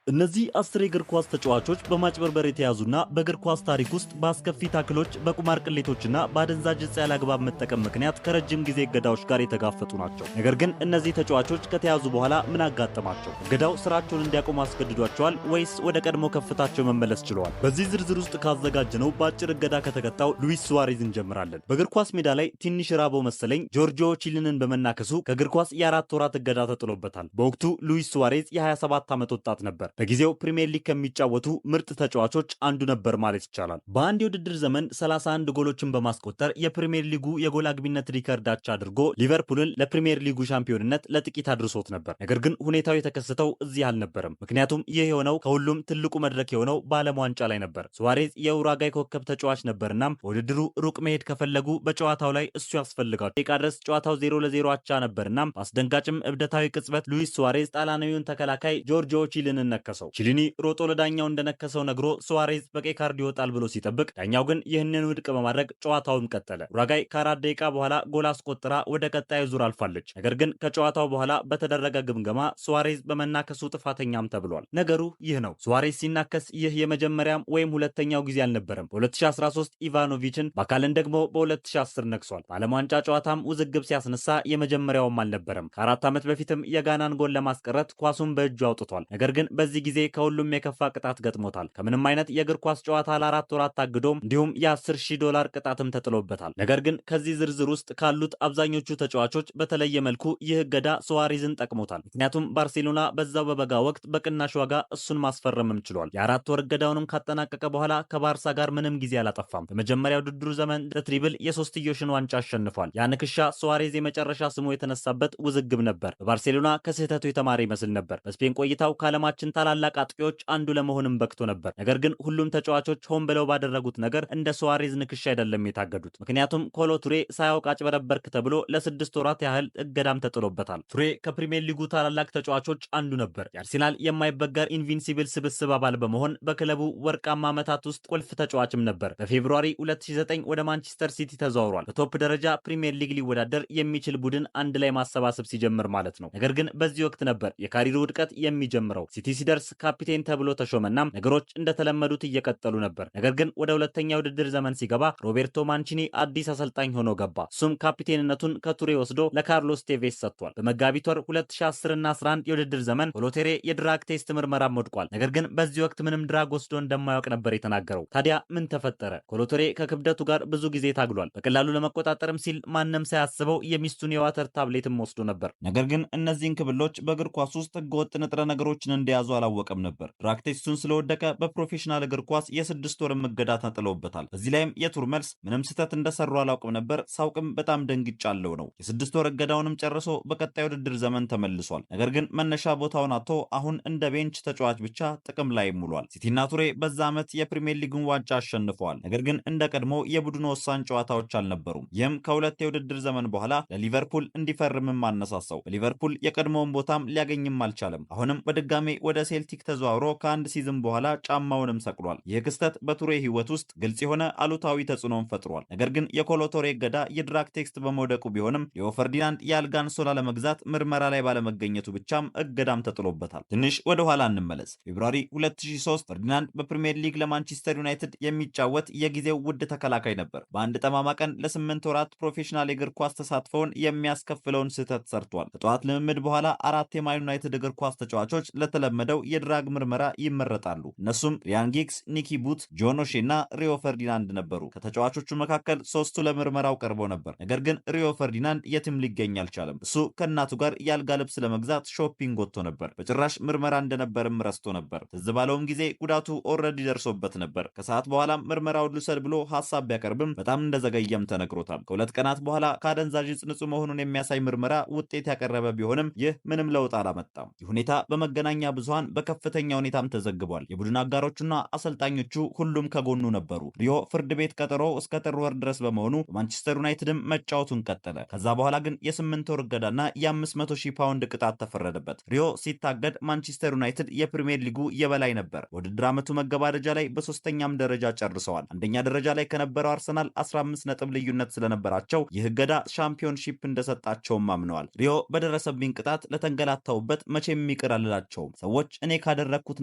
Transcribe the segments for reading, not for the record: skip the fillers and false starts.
እነዚህ 10 የእግር ኳስ ተጫዋቾች በማጭበርበር የተያዙና በእግር ኳስ ታሪክ ውስጥ በአስከፊ ታክሎች፣ በቁማር ቅሌቶችና በአደንዛዥ ዕፅ ያለአግባብ መጠቀም ምክንያት ከረጅም ጊዜ እገዳዎች ጋር የተጋፈጡ ናቸው። ነገር ግን እነዚህ ተጫዋቾች ከተያዙ በኋላ ምን አጋጠማቸው? እገዳው ስራቸውን እንዲያቆሙ አስገድዷቸዋል ወይስ ወደ ቀድሞ ከፍታቸው መመለስ ችለዋል? በዚህ ዝርዝር ውስጥ ካዘጋጀነው በአጭር እገዳ ከተቀጣው ሉዊስ ሱዋሬዝ እንጀምራለን። በእግር ኳስ ሜዳ ላይ ትንሽ ራበው መሰለኝ ጆርጂዮ ቺሊኒን በመናከሱ ከእግር ኳስ የ4 ወራት እገዳ ተጥሎበታል። በወቅቱ ሉዊስ ሱዋሬዝ የ27 ዓመት ወጣት ነበር። በጊዜው ፕሪሚየር ሊግ ከሚጫወቱ ምርጥ ተጫዋቾች አንዱ ነበር ማለት ይቻላል። በአንድ የውድድር ዘመን 31 ጎሎችን በማስቆጠር የፕሪሚየር ሊጉ የጎል አግቢነት ሪከርድ አቻ አድርጎ ሊቨርፑልን ለፕሪሚየር ሊጉ ሻምፒዮንነት ለጥቂት አድርሶት ነበር። ነገር ግን ሁኔታው የተከሰተው እዚህ አልነበረም። ምክንያቱም ይህ የሆነው ከሁሉም ትልቁ መድረክ የሆነው በዓለም ዋንጫ ላይ ነበር። ሱዋሬዝ የኡራጋይ ኮከብ ተጫዋች ነበርና በውድድሩ ሩቅ መሄድ ከፈለጉ በጨዋታው ላይ እሱ ያስፈልጋል። ደቂቃ ድረስ ጨዋታው 0-0 አቻ ነበርና በአስደንጋጭም እብደታዊ ቅጽበት ሉዊስ ሱዋሬዝ ጣሊያናዊውን ተከላካይ ጆርጂዮ ቺሊኒን ነከሰው። ቺሊኒ ሮጦ ለዳኛው እንደነከሰው ነግሮ ሱዋሬዝ በቀይ ካርድ ይወጣል ብሎ ሲጠብቅ ዳኛው ግን ይህንን ውድቅ በማድረግ ጨዋታውን ቀጠለ። ኡራጋይ ከ4 ደቂቃ በኋላ ጎል አስቆጥራ ወደ ቀጣዩ ዙር አልፋለች። ነገር ግን ከጨዋታው በኋላ በተደረገ ግምገማ ሱዋሬዝ በመናከሱ ጥፋተኛም ተብሏል። ነገሩ ይህ ነው። ሱዋሬዝ ሲናከስ ይህ የመጀመሪያም ወይም ሁለተኛው ጊዜ አልነበረም። በ2013 ኢቫኖቪችን ባካልን ደግሞ በ2010 ነክሷል። በዓለም ዋንጫ ጨዋታም ውዝግብ ሲያስነሳ የመጀመሪያውም አልነበረም። ከ4 ዓመት በፊትም የጋናን ጎል ለማስቀረት ኳሱን በእጁ አውጥቷል። ነገር ግን በዚህ ጊዜ ከሁሉም የከፋ ቅጣት ገጥሞታል። ከምንም አይነት የእግር ኳስ ጨዋታ ለ4 ወራት ታግዶም እንዲሁም የ10 ሺህ ዶላር ቅጣትም ተጥሎበታል። ነገር ግን ከዚህ ዝርዝር ውስጥ ካሉት አብዛኞቹ ተጫዋቾች በተለየ መልኩ ይህ እገዳ ሱዋሬዝን ጠቅሞታል። ምክንያቱም ባርሴሎና በዛው በበጋ ወቅት በቅናሽ ዋጋ እሱን ማስፈረምም ችሏል። የ4 ወር እገዳውንም ካጠናቀቀ በኋላ ከባርሳ ጋር ምንም ጊዜ አላጠፋም። በመጀመሪያው ውድድሩ ዘመን treble የሶስትዮሽን ዋንጫ አሸንፏል። ያ ንክሻ ሱዋሬዝ የመጨረሻ ስሙ የተነሳበት ውዝግብ ነበር። በባርሴሎና ከስህተቱ የተማረ ይመስል ነበር። በስፔን ቆይታው ከዓለማችን ታላላቅ አጥቂዎች አንዱ ለመሆንም በቅቶ ነበር። ነገር ግን ሁሉም ተጫዋቾች ሆን ብለው ባደረጉት ነገር እንደ ሱዋሬዝ ንክሻ አይደለም የታገዱት። ምክንያቱም ኮሎ ቱሬ ሳያውቅ አጭበረበርክ ተብሎ ለ6 ወራት ያህል እገዳም ተጥሎበታል። ቱሬ ከፕሪሚየር ሊጉ ታላላቅ ተጫዋቾች አንዱ ነበር። የአርሴናል የማይበገር invincible ስብስብ አባል በመሆን በክለቡ ወርቃማ ዓመታት ውስጥ ቁልፍ ተጫዋችም ነበር። በ February 2009 ወደ ማንቸስተር ሲቲ ተዘዋውሯል። በ top ደረጃ ፕሪሚየር ሊግ ሊወዳደር የሚችል ቡድን አንድ ላይ ማሰባሰብ ሲጀምር ማለት ነው። ነገር ግን በዚህ ወቅት ነበር የ career ኡ ውድቀት የሚጀምረው። ሲቲ ሲደርስ ካፒቴን ተብሎ ተሾመና ነገሮች እንደተለመዱት እየቀጠሉ ነበር። ነገር ግን ወደ ሁለተኛ ውድድር ዘመን ሲገባ ሮቤርቶ ማንቺኒ አዲስ አሰልጣኝ ሆኖ ገባ። እሱም ካፒቴንነቱን ከቱሬ ወስዶ ለካርሎስ ቴቬስ ሰጥቷል። በመጋቢት ወር 2010 እና 11 የውድድር ዘመን ኮሎቴሬ የ drug test ምርመራም ወድቋል። ነገር ግን በዚህ ወቅት ምንም drug ወስዶ እንደማያውቅ ነበር የተናገረው። ታዲያ ምን ተፈጠረ? ኮሎቴሬ ከክብደቱ ጋር ብዙ ጊዜ ታግሏል። በቀላሉ ለመቆጣጠርም ሲል ማንም ሳያስበው የሚስቱን የ water tablet ም ወስዶ ነበር። ነገር ግን እነዚህን ክብሎች በእግር ኳስ ውስጥ ህገወጥ ንጥረ ነገሮችን እንደያዙ አላወቀም ነበር። Drug test ኡን ስለወደቀ በ professional እግር ኳስ የ6 ወር እገዳ ተጥሎበታል። በዚህ ላይም የቱሬ መልስ ምንም ስህተት እንደሰሩ አላውቅም ነበር፣ ሳውቅም በጣም ደንግጫለሁ ነው። የ6 ወር እገዳውንም ጨርሶ በቀጣይ ውድድር ዘመን ተመልሷል። ነገር ግን መነሻ ቦታውን አጥቶ አሁን እንደ bench ተጫዋች ብቻ ጥቅም ላይ ውሏል። ሲቲና ቱሬ በዛ ዓመት የፕሪሚየር ሊጉን ዋንጫ አሸንፈዋል። ነገር ግን እንደ ቀድሞ የቡድኑ ወሳኝ ጨዋታዎች አልነበሩም። ይህም ከ2 የውድድር ዘመን በኋላ ለሊቨርፑል እንዲፈርምም አነሳሳው። በሊቨርፑል የቀድሞውን ቦታም ሊያገኝም አልቻለም። አሁንም በድጋሜ ወደ ሴልቲክ ተዘዋውሮ ከአንድ season በኋላ ጫማውንም ሰቅሏል። ይህ ክስተት በቱሬ ሕይወት ውስጥ ግልጽ የሆነ አሉታዊ ተጽዕኖን ፈጥሯል። ነገር ግን የኮሎቶሬ እገዳ የ drug test በመውደቁ ቢሆንም ሪዮ ፈርዲናንድ የአልጋ አንሶላ ለመግዛት ምርመራ ላይ ባለመገኘቱ ብቻም እገዳም ተጥሎበታል። ትንሽ ወደ ኋላ እንመለስ። February 2003 ፈርዲናንድ በፕሪሚየር ሊግ ለማንቸስተር ዩናይትድ የሚጫወት የጊዜው ውድ ተከላካይ ነበር። በአንድ ጠማማ ቀን ለ8 ወራት professional የእግር ኳስ ተሳትፎውን የሚያስከፍለውን ስህተት ሰርቷል። ከጠዋት ልምምድ በኋላ አራት የማን ዩናይትድ እግር ኳስ ተጫዋቾች ለተለመደው የ drug ምርመራ ይመረጣሉ። እነሱም ሪያን ጊግስ፣ ኒኪ ቡት፣ ጆን ኦሼ እና ሪዮ ፈርዲናንድ ነበሩ። ከተጫዋቾቹ መካከል ሶስቱ ለምርመራው ቀርበው ነበር። ነገር ግን ሪዮ ፈርዲናንድ የትም ሊገኝ አልቻለም። እሱ ከእናቱ ጋር የአልጋ ልብስ ለመግዛት shopping ወጥቶ ነበር። በጭራሽ ምርመራ እንደነበርም ረስቶ ነበር። ትዝ ባለውም ጊዜ ጉዳቱ already ደርሶበት ነበር። ከሰዓት በኋላም ምርመራውን ልውሰድ ብሎ ሀሳብ ቢያቀርብም በጣም እንደዘገየም ተነግሮታል። ከ2 ቀናት በኋላ ከአደንዛዥ ዕፅ ንጹህ መሆኑን የሚያሳይ ምርመራ ውጤት ያቀረበ ቢሆንም ይህ ምንም ለውጥ አላመጣም። ይህ ሁኔታ በመገናኛ ብዙሃን በከፍተኛ ሁኔታም ተዘግቧል። የቡድን አጋሮቹና አሰልጣኞቹ ሁሉም ከጎኑ ነበሩ። ሪዮ ፍርድ ቤት ቀጠሮ እስከ ጥር ወር ድረስ በመሆኑ በማንቸስተር ዩናይትድም መጫወቱን ቀጠለ። ከዛ በኋላ ግን የ8 ወር እገዳና የ500 ሺህ ፓውንድ ቅጣት ተፈረደበት። ሪዮ ሲታገድ ማንቸስተር ዩናይትድ የፕሪሚየር ሊጉ የበላይ ነበር። በውድድር ዓመቱ መገባደጃ ላይ በሶስተኛም ደረጃ ጨርሰዋል። አንደኛ ደረጃ ላይ ከነበረው አርሰናል 15 ነጥብ ልዩነት ስለነበራቸው ይህ እገዳ championship እንደሰጣቸውም አምነዋል። ሪዮ በደረሰብኝ ቅጣት ለተንገላታሁበት መቼም ይቅር አልላቸውም። ሰዎች እኔ ካደረግኩት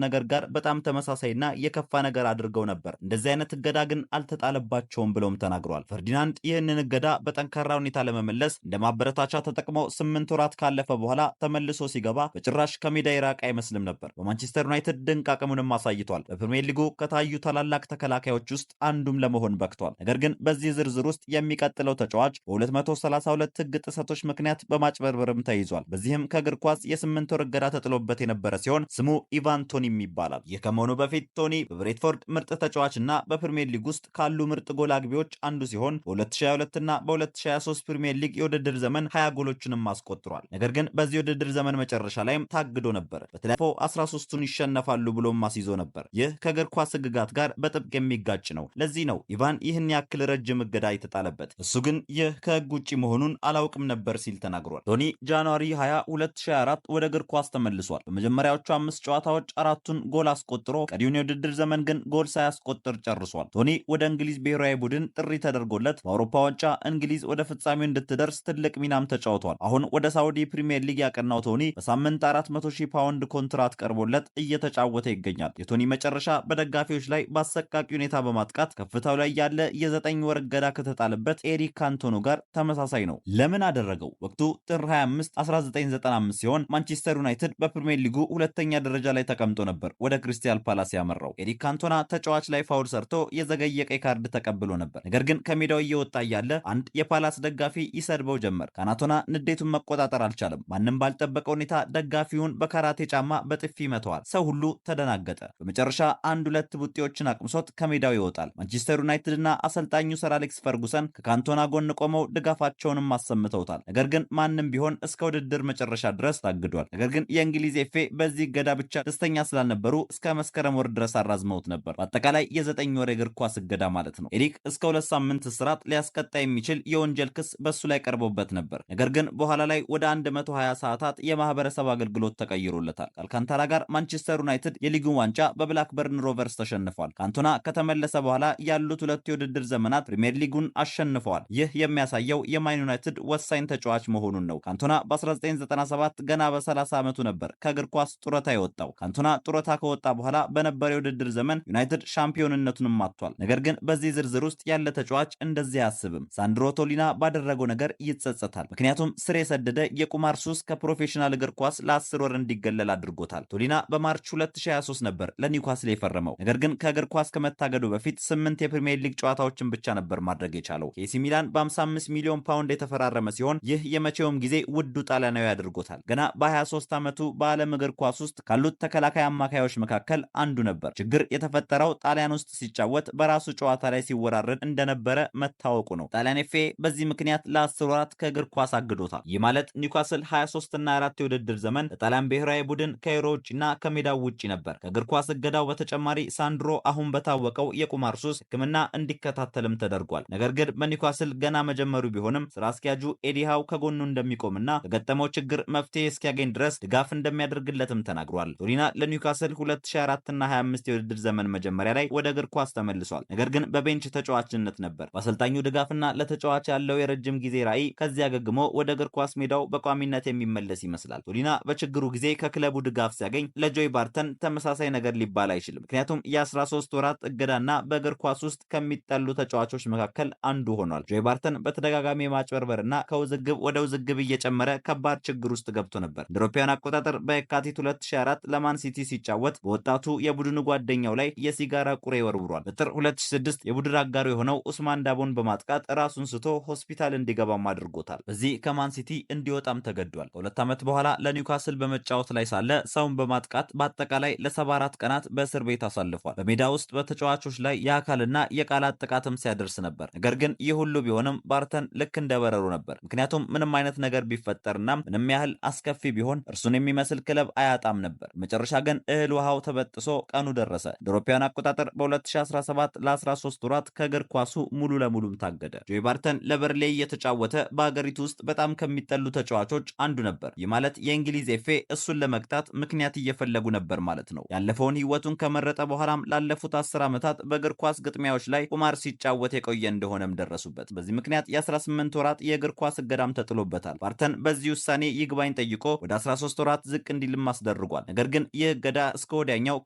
ነገር ጋር በጣም ተመሳሳይና የከፋ ነገር አድርገው ነበር። እንደዚህ አይነት እገዳ ግን አልተጣለባቸውም ብሎም ተናግሯል። ፈርዲናንድ ይህንን እገዳ በጠንካራ ሁኔታ ለመመለስ እንደ ማበረታቻ ተጠቅሞ 8 ወራት ካለፈ በኋላ ተመልሶ ሲገባ በጭራሽ ከሜዳ የራቀ አይመስልም ነበር። በማንቸስተር ዩናይትድ ድንቅ አቅሙንም አሳይቷል። በፕሪሚየር ሊጉ ከታዩ ታላላቅ ተከላካዮች ውስጥ አንዱም ለመሆን በቅቷል። ነገር ግን በዚህ ዝርዝር ውስጥ የሚቀጥለው ተጫዋች በ232 ሕግ ጥሰቶች ምክንያት በማጭበርበርም ተይዟል። በዚህም ከእግር ኳስ የ8 ወር እገዳ ተጥሎበት የነበረ ሲሆን ስሙ ኢቫን ቶኒም ይባላል። ይህ ከመሆኑ በፊት ቶኒ በብሬንትፎርድ ምርጥ ተጫዋች እና በፕሪሚየር ሊግ ውስጥ ካሉ ምርጥ ጎል አግቢዎች አንዱ ሲሆን በ2022 እና በ2023 ፕሪሚየር ሊግ የውድድር ዘመን 20 ጎሎችንም አስቆጥሯል። ነገር ግን በዚህ የውድድር ዘመን መጨረሻ ላይም ታግዶ ነበር። በተለይ 13ቱን ይሸነፋሉ ብሎም አስይዞ ነበር። ይህ ከእግር ኳስ ሕግጋት ጋር በጥብቅ የሚጋጭ ነው። ለዚህ ነው ኢቫን ይህን ያክል ረጅም እገዳ የተጣለበት። እሱ ግን ይህ ከሕግ ውጪ መሆኑን አላውቅም ነበር ሲል ተናግሯል። ቶኒ January 20 2024 ወደ እግር ኳስ ተመልሷል። በመጀመሪያዎቹ 5 ጨዋታዎች 4ቱን ጎል አስቆጥሮ ቀሪውን የውድድር ዘመን ግን ጎል ሳያስቆጥር ጨርሷል። ቶኒ ወደ እንግሊዝ ብሔራዊ ቡድን ጥሪ ተደርጎለት በአውሮፓ ዋንጫ እንግሊዝ ወደ ፍጻሜው እንድትደርስ ትልቅ ሚናም ተጫውቷል። አሁን ወደ ሳውዲ ፕሪሚየር ሊግ ያቀናው ቶኒ በሳምንት 400,000 ፓውንድ ኮንትራት ቀርቦለት እየተጫወተ ይገኛል። የቶኒ መጨረሻ በደጋፊዎች ላይ በአሰቃቂ ሁኔታ በማጥቃት ከፍታው ላይ ያለ የ9 ወር እገዳ ከተጣለበት ኤሪክ ካንቶና ጋር ተመሳሳይ ነው። ለምን አደረገው? ወቅቱ ጥር 25 1995 ሲሆን ማንቸስተር ዩናይትድ በፕሪሚየር ሊጉ ሁለተኛ ደረጃ ላይ ተቀምጦ ነበር ወደ ክሪስታል ፓላስ ያመራው። ኤሪክ ካንቶና ተጫዋች ላይ foul ሰርቶ የዘገየ ቀይ ካርድ ተቀብሎ ነበር። ነገር ግን ከሜዳው እየወጣ እያለ አንድ የፓላስ ደጋፊ ይሰድበው ጀመር። ካንቶና ንዴቱን መቆጣጠር አልቻለም። ማንም ባልጠበቀ ሁኔታ ደጋፊውን በካራቴ ጫማ በጥፊ መተዋል። ሰው ሁሉ ተደናገጠ። በመጨረሻ አንድ ሁለት ቡጢዎችን አቅምሶት ከሜዳው ይወጣል። ማንቸስተር ዩናይትድ እና አሰልጣኙ ሰር አሌክስ ፈርጉሰን ከካንቶና ጎን ቆመው ድጋፋቸውንም አሰምተውታል። ነገር ግን ማንም ቢሆን እስከ ውድድር መጨረሻ ድረስ ታግዷል። ነገር ግን የእንግሊዝ ኤፍኤ በዚህ እገዳ ብቻ ደስተኛ ስላልነበሩ እስከ መስከረም ወር ድረስ አራዝመውት ነበር። በአጠቃላይ የ9 ወር የእግር ኳስ እገዳ ማለት ነው። ኤሪክ እስከ 2 ሳምንት እስራት ሊያስቀጣ የሚችል የወንጀል ክስ በሱ ላይ ቀርቦበት ነበር። ነገር ግን በኋላ ላይ ወደ 120 ሰዓታት የማህበረሰብ አገልግሎት ተቀይሮለታል። ከአልካንታራ ጋር ማንቸስተር ዩናይትድ የሊጉን ዋንጫ በብላክበርን ሮቨርስ ተሸንፏል። ካንቶና ከተመለሰ በኋላ ያሉት ሁለት የውድድር ዘመናት ፕሪሚየር ሊጉን አሸንፈዋል። ይህ የሚያሳየው የማን ዩናይትድ ወሳኝ ተጫዋች መሆኑን ነው። ካንቶና በ1997 ገና በ30 ዓመቱ ነበር ከእግር ኳስ ጡረታ የወጣው። ካንቶና ጡረታ ከወጣ በኋላ በነበረው የውድድር ዘመን ዩናይትድ ሻምፒዮንነቱንም አጥቷል። ነገር ግን በዚህ ዝርዝር ውስጥ ያለ ተጫዋች እንደዚህ አያስብም። ሳንድሮ ቶሊና ባደረገው ነገር ይጸጸታል። ምክንያቱም ስር የሰደደ የቁማር ሱስ ከፕሮፌሽናል እግር ኳስ ለ10 ወር እንዲገለል አድርጎታል። ቶሊና በ March 2023 ነበር ለኒውካስል የፈረመው። ነገር ግን ከእግር ኳስ ከመታገዱ በፊት 8 የፕሪሚየር ሊግ ጨዋታዎችን ብቻ ነበር ማድረግ የቻለው። ከኤሲ ሚላን በ55 ሚሊዮን ፓውንድ የተፈራረመ ሲሆን ይህ የመቼውም ጊዜ ውዱ ጣሊያናዊ አድርጎታል። ገና በ23 ዓመቱ በዓለም እግር ኳስ ውስጥ ካሉት ተከላካይ አማካዮች መካከል አንዱ ነበር። ችግር የተፈጠረው ጣሊያን ውስጥ ሲጫወት በራሱ ጨዋታ ላይ ሲወራረድ እንደነበረ መታወቁ ነው። ጣሊያን ኤፍኤ በዚህ ምክንያት ለ10 ወራት ከእግር ኳስ አግዶታል። ይህ ማለት ኒውካስል 23 እና 4 የውድድር ዘመን ለጣሊያን ብሔራዊ ቡድን ከዩሮ ውጪና ከሜዳው ውጪ ነበር። ከእግር ኳስ እገዳው በተጨማሪ ሳንድሮ አሁን በታወቀው የቁማር ሱስ ሕክምና እንዲከታተልም ተደርጓል። ነገር ግን በኒውካስል ገና መጀመሩ ቢሆንም ስራ አስኪያጁ ኤዲ ሃው ከጎኑ እንደሚቆምና ለገጠመው ችግር መፍትሄ እስኪያገኝ ድረስ ድጋፍ እንደሚያደርግለትም ተናግሯል። ቶሊና ለኒውካስል 2024 እና 25 የውድድር ዘመን መጀመሪያ ላይ ወደ እግር ኳስ ተመልሷል። ነገር ግን በ bench ተጫዋችነት ነበር። በአሰልጣኙ ድጋፍና ለተጫዋች ያለው የረጅም ጊዜ ራዕይ ከዚያ አገግሞ ወደ እግር ኳስ ሜዳው በቋሚነት የሚመለስ ይመስላል። ቶሊና በችግሩ ጊዜ ከክለቡ ድጋፍ ሲያገኝ ለጆይ ባርተን ተመሳሳይ ነገር ሊባል አይችልም። ምክንያቱም የ13 ወራት እገዳና በእግር ኳስ ውስጥ ከሚጠሉ ተጫዋቾች መካከል አንዱ ሆኗል። ጆይ ባርተን በተደጋጋሚ ማጭበርበርና ከውዝግብ ወደ ውዝግብ እየጨመረ ከባድ ችግር ውስጥ ገብቶ ነበር። እንደ አውሮፓውያን አቆጣጠር በየካቲት 2004 ለማን ሲቲ ሲጫወት በወጣቱ የቡድኑ ጓደኛው ላይ የሲጋራ ቁሬ ወርውሯል። በጥር 2006 የቡድን አጋሩ የሆነው ኡስማን ዳቦን በማጥቃት ራሱን ስቶ ሆስፒታል እንዲገባም አድርጎታል። በዚህ ከማን ሲቲ እንዲወጣም ተገዷል። ከሁለት ዓመት በኋላ ለኒውካስል በመጫወት ላይ ሳለ ሰውን በማጥቃት በአጠቃላይ ለ74 ቀናት በእስር ቤት አሳልፏል። በሜዳ ውስጥ በተጫዋቾች ላይ የአካልና የቃላት ጥቃትም ሲያደርስ ነበር። ነገር ግን ይህ ሁሉ ቢሆንም ባርተን ልክ እንደ በረሮ ነበር። ምክንያቱም ምንም አይነት ነገር ቢፈጠርና ምንም ያህል አስከፊ ቢሆን እርሱን የሚመስል ክለብ አያጣም ነበር። መጨረሻ ግን እህል ውሃው ተበጥሶ ቀኑ ደረሰ። እንደ አውሮፓውያን አቆጣጠር በ2017 ለ13 ወራት ከእግር ኳሱ ሙሉ ለሙሉም ታገደ። ጆይ ባርተን ለበርሌይ እየተጫወተ በአገሪቱ ውስጥ በጣም ከሚጠሉ ተጫዋቾች አንዱ ነበር። ይህ ማለት የእንግሊዝ ኤፍኤ እሱን ለመቅጣት ምክንያት እየፈለጉ ነበር ማለት ነው። ያለፈውን ህይወቱን ከመረጠ በኋላም ላለፉት 10 ዓመታት በእግር ኳስ ግጥሚያዎች ላይ ቁማር ሲጫወት የቆየ እንደሆነም ደረሱበት። በዚህ ምክንያት የ18 ወራት የእግር ኳስ እገዳም ተጥሎበታል። ባርተን በዚህ ውሳኔ ይግባኝ ጠይቆ ወደ 13 ወራት ዝቅ እንዲልም አስደርጓል። ችሏል። ነገር ግን ይህ እገዳ እስከ ወዲያኛው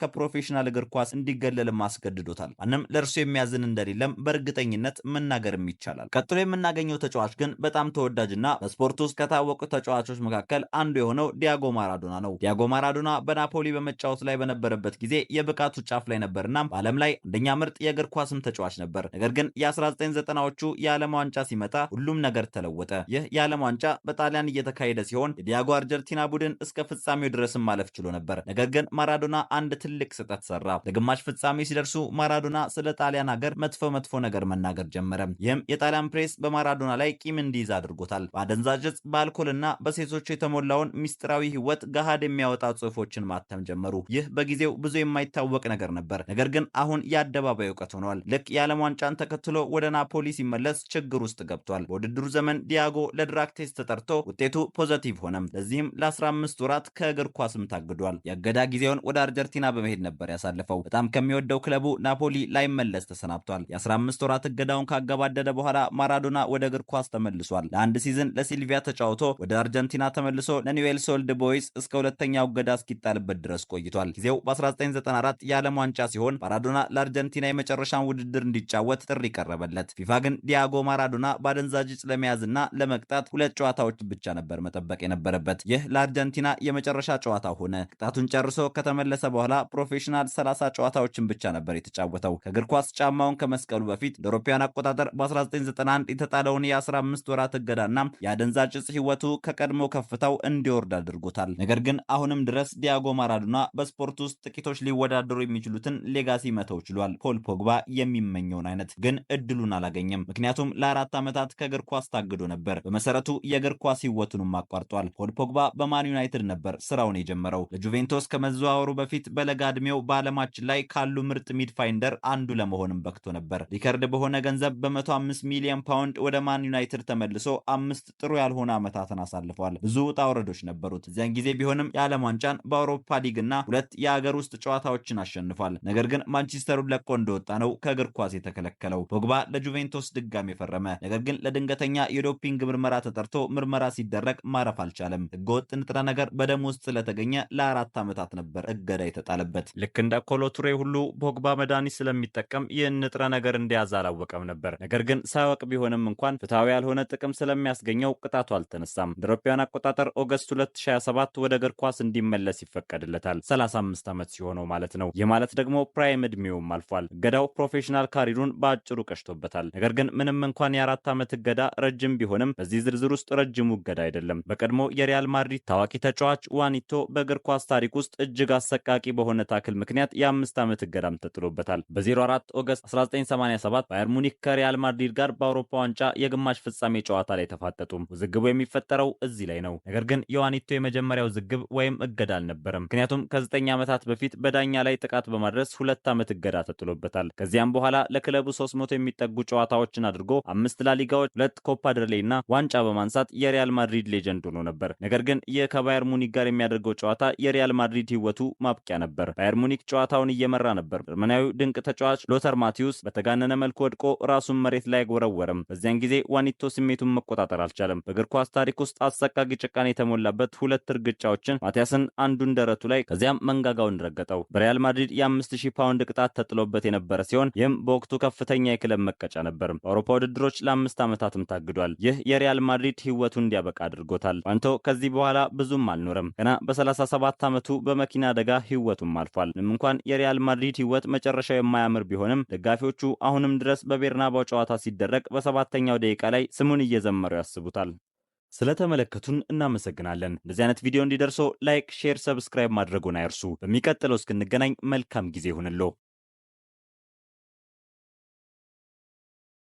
ከፕሮፌሽናል እግር ኳስ እንዲገለልም አስገድዶታል። ማንም ለእርሱ የሚያዝን እንደሌለም በእርግጠኝነት መናገርም ይቻላል። ቀጥሎ የምናገኘው ተጫዋች ግን በጣም ተወዳጅና በስፖርት ውስጥ ከታወቁ ተጫዋቾች መካከል አንዱ የሆነው ዲያጎ ማራዶና ነው። ዲያጎ ማራዶና በናፖሊ በመጫወት ላይ በነበረበት ጊዜ የብቃቱ ጫፍ ላይ ነበርና በዓለም ላይ አንደኛ ምርጥ የእግር ኳስም ተጫዋች ነበር። ነገር ግን የ1990ዎቹ የዓለም ዋንጫ ሲመጣ ሁሉም ነገር ተለወጠ። ይህ የዓለም ዋንጫ በጣሊያን እየተካሄደ ሲሆን የዲያጎ አርጀንቲና ቡድን እስከ ፍጻሜው ድረስም ማለፍ ችሎ ነበር። ነገር ግን ማራዶና አንድ ትልቅ ስህተት ሰራ። ለግማሽ ፍጻሜ ሲደርሱ ማራዶና ስለ ጣሊያን ሀገር መጥፎ መጥፎ ነገር መናገር ጀመረ። ይህም የጣሊያን ፕሬስ በማራዶና ላይ ቂም እንዲይዝ አድርጎታል። በአደንዛዥ ዕፅ፣ በአልኮልና በሴቶች የተሞላውን ሚስጥራዊ ሕይወት ገሃድ የሚያወጣ ጽሑፎችን ማተም ጀመሩ። ይህ በጊዜው ብዙ የማይታወቅ ነገር ነበር። ነገር ግን አሁን የአደባባይ እውቀት ሆኗል። ልክ የዓለም ዋንጫን ተከትሎ ወደ ናፖሊ ሲመለስ ችግር ውስጥ ገብቷል። በውድድሩ ዘመን ዲያጎ ለ drug test ተጠርቶ ውጤቱ positive ሆነም። ለዚህም ለ15 ወራት ከእግር ኳስም ታግዷል። የእገዳ ጊዜውን ወደ አርጀንቲና በመሄድ ነበር ያሳለፈው። በጣም ከሚወደው ክለቡ ናፖሊ ላይመለስ ተሰናብቷል። የ15 ወራት እገዳውን ካገባደደ በኋላ ማራዶና ወደ እግር ኳስ ተመልሷል። ለአንድ season ለሴቪሊያ ተጫውቶ ወደ አርጀንቲና ተመልሶ ለኒዌልስ ኦልድ ቦይስ እስከ ሁለተኛው እገዳ እስኪጣልበት ድረስ ቆይቷል። ጊዜው በ1994 የዓለም ዋንጫ ሲሆን ማራዶና ለአርጀንቲና የመጨረሻን ውድድር እንዲጫወት ጥሪ ቀረበለት። ፊፋ ግን ዲያጎ ማራዶና በአደንዛዥ ዕፅ ለመያዝና ለመቅጣት 2 ጨዋታዎች ብቻ ነበር መጠበቅ የነበረበት። ይህ ለአርጀንቲና የመጨረሻ ጨዋታ ሆነ። ቅጣቱን ጨርሶ ከተመለሰ በኋላ ፕሮፌሽናል 30 ጨዋታዎችን ብቻ ነበር የተጫወተው። ከእግር ኳስ ጫማውን ከመስቀሉ በፊት እንደ አውሮፓውያን አቆጣጠር በ1991 የተጣለውን የ15 ወራት እገዳና የአደንዛዥ ዕፅ ሕይወቱ ከቀድሞ ከፍታው እንዲወርድ አድርጎታል። ነገር ግን አሁንም ድረስ ዲያጎ ማራዶና በስፖርት ውስጥ ጥቂቶች ሊወዳደሩ የሚችሉትን legacy መተው ችሏል። ፖል ፖግባ የሚመኘውን አይነት ግን እድሉን አላገኘም። ምክንያቱም ለ4 ዓመታት ከእግር ኳስ ታግዶ ነበር። በመሰረቱ የእግር ኳስ ሕይወቱንም አቋርጧል። ፖል ፖግባ በማን ዩናይትድ ነበር ስራውን የጀመረው። ለጁቬንቶስ ከመዘዋወሩ በፊት በለጋ ዕድሜው በዓለማችን ላይ ካሉ ምርጥ midfielder አንዱ ለመሆንም በቅቶ ነበር። ሪከርድ በሆነ ገንዘብ በ105 ሚሊዮን ፓውንድ ወደ ማን ዩናይትድ ተመልሶ 5 ጥሩ ያልሆነ ዓመታትን አሳልፏል። ብዙ ውጣ ውረዶች ነበሩት። እዚያን ጊዜ ቢሆንም የዓለም ዋንጫን በአውሮፓ ሊግና 2 የአገር ውስጥ ጨዋታዎችን አሸንፏል። ነገር ግን ማንቸስተሩን ለቆ እንደወጣ ነው ከእግር ኳስ የተከለከለው። ፖግባ ለጁቬንቶስ ድጋሜ ፈረመ። ነገር ግን ለድንገተኛ የዶፒንግ ምርመራ ተጠርቶ ምርመራ ሲደረግ ማረፍ አልቻለም። ህገወጥ ንጥረ ነገር በደም ውስጥ ስለተገኘ ለ4 ዓመታት ነበር እገዳ የተጣለበት። ልክ እንደ ኮሎ ቱሬ ሁሉ ፖግባ መድኃኒት ስለሚጠቀም ይህን ንጥረ ነገር እንደያዘ አላወቀም ነበር። ነገር ግን ሳያውቅ ቢሆንም እንኳን ፍትሐዊ ያልሆነ ጥቅም ስለሚያስገኘው ቅጣቱ አልተነሳም። እንደ አውሮፓውያን አቆጣጠር ኦገስት 2027 ወደ እግር ኳስ እንዲመለስ ይፈቀድለታል። 35 ዓመት ሲሆነው ማለት ነው። ይህ ማለት ደግሞ prime እድሜውም አልፏል። እገዳው professional career ኡን በአጭሩ ቀጭቶበታል። ነገር ግን ምንም እንኳን የ4 ዓመት እገዳ ረጅም ቢሆንም በዚህ ዝርዝር ውስጥ ረጅሙ እገዳ አይደለም። በቀድሞ የሪያል ማድሪድ ታዋቂ ተጫዋች ዋኒቶ በእግር ኳስ ታሪክ ውስጥ እጅግ አሰቃቂ በሆነ tackle ምክንያት የ5 ዓመት እገዳም ተጥሎበታል። በ04 ኦገስት 1987 ባየር ሙኒክ ከሪያል ማድሪድ ጋር በአውሮፓ ዋንጫ የግማሽ ፍጻሜ ጨዋታ ላይ ተፋጠጡ። ውዝግቡ የሚፈጠረው እዚህ ላይ ነው። ነገር ግን የዋኒቶ የመጀመሪያው ውዝግብ ወይም እገዳ አልነበረም። ምክንያቱም ከ9 ዓመታት በፊት በዳኛ ላይ ጥቃት በማድረስ 2 ዓመት እገዳ ተጥሎበታል። ከዚያም በኋላ ለክለቡ 300 የሚጠጉ ጨዋታዎችን አድርጎ 5 ላሊጋዎች፣ 2 ኮፓ ደል ሬይ እና ዋንጫ በማንሳት የሪያል ማድሪድ legend ሆኖ ነበር። ነገር ግን ይህ ከባየር ሙኒክ ጋር የሚያደርገው ጨዋታ የሪያል ማድሪድ ሕይወቱ ማብቂያ ነበር። ባየር ሙኒክ ጨዋታውን እየመራ ነበር። ጀርመናዊው ድንቅ ተጫዋች ሎተር ማቲዩስ በተጋነነ መልኩ ወድቆ ራሱን መሬት ላይ ወረወረም። በዚያን ጊዜ ዋኒቶ ስሜቱን መቆጣጠር አልቻለም። በእግር ኳስ ታሪክ ውስጥ አሰቃቂ ጭካኔ የተሞላበት 2 እርግጫዎችን ማቲያስን አንዱን ደረቱ ላይ ከዚያም መንጋጋውን ረገጠው። በሪያል ማድሪድ የ5000 ፓውንድ ቅጣት ተጥሎበት የነበረ ሲሆን ይህም በወቅቱ ከፍተኛ የክለብ መቀጫ ነበር። በአውሮፓ ውድድሮች ለ5 ዓመታትም ታግዷል። ይህ የሪያል ማድሪድ ሕይወቱ እንዲያበቃ አድርጎታል። ዋኒቶ ከዚህ በኋላ ብዙም አልኖረም። ገና በ37 ዓመቱ በመኪና አደጋ ሕይወቱም አልፏል። ምንም እንኳን የሪያል ማድሪድ ሕይወት መጨረሻው የማያምር ቢሆንም ደጋፊዎቹ አሁንም ድረስ በቤርናባው ጨዋታ ሲደረግ በ7ኛው ደቂቃ ላይ ስሙን እየዘመሩ ያስቡታል። ስለተመለከቱን እናመሰግናለን። እንደዚህ አይነት ቪዲዮ እንዲደርሶ like፣ share፣ subscribe ማድረጉን አይርሱ። በሚቀጥለው እስክንገናኝ መልካም ጊዜ ይሁንልዎ።